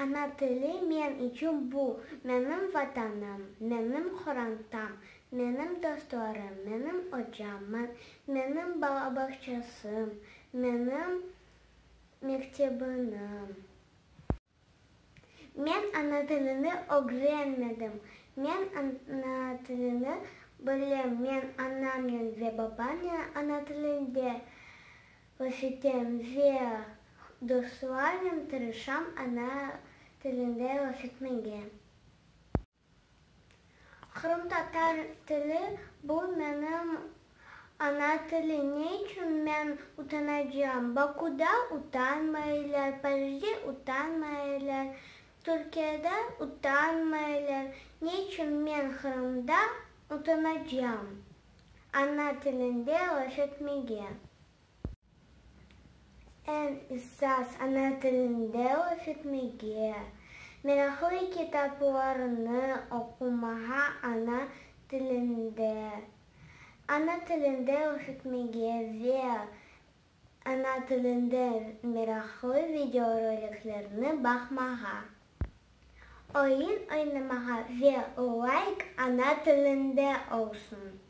Ana tili men içün bu, menim Vatanım, menim qorantam, menim dostlarım, menim ocam, menim bala bağçasım, menim mektebim. Men ana tilini ögrenmedim. Men ana tilini bilem. Men anamnen ve babamnen ana tilinde laf etem ve dostlarnen tırışam ana tilinde laf etmege. Qırımtatar tili, bu menim ana tili. Ne içün men utanacağım? Bakuda utanmaylar, Parijde utanmaylar, Türkiyede utanmaylar. Ne içün men Qırımda utanacağım ana tilinde laf etmege? Eñ esas ana tilinde laf etmege, meraqlı kitaplarnı oqumağa ana tilinde, ana tilinde laf etmege ve ana tilinde meraqlı videoroliklerni baqmağa, oyun oynamağa ve layk ana tilinde olsun.